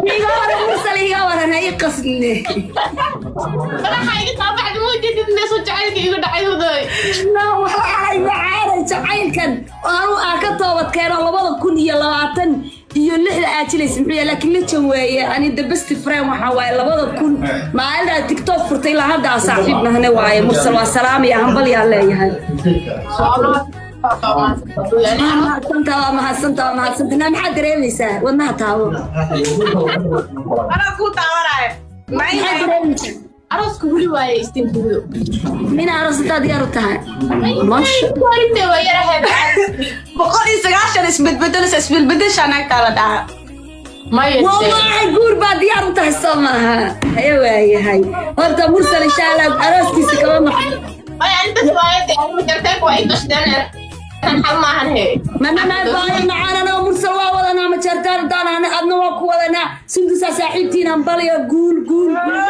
Iga waran, Mursal, iga waran, ha ii qasne. Madaxa iga soo baxday, ma ujeedid meesuu jacaylka igu dhacay, hudoy? No, waxay macaanay jacaylkan oo anu aan ka toobad keeno 2026 aad jilaysa muxuu yahay? Laakiin la weeye. Ani the best friend waxaa waaye 2000 maalintaa TikTok furtay ilaa hadda aan saaxiib nahne waaye. Mursal waa salaamaya, hambalyaa leeyahay. Waa mahadsanta, waa mahadsanta, waa mahadsanta. Naa, maxaad dareemaysaa? Wadnaha taabo. Anaa kuu taabanaayo. Maxaad dareemaysaa? Arooska weli waaye istinbudo. Mina aroosataa diyaar u tahay? Maasha. Warinte waa yarahay. 190 isbedbedelsa, isbedbedesha naagtaa la dhahaa. Maya. Wallaahi, guur baa diyaar u tahay, soo maaha? Haye, waayahay. Horta Mursal insha Allah arooskiisa kama maqan. Maya, intas waaye jarteek waa igashteen, tan xal maahan he. Mamamaayo macaanana, Mursal waa wadanaa, ma jartaan daanana, adna waa ku wadanaa. Sundusaa saaxiibtiin, hambalyo, guul, guul, guul.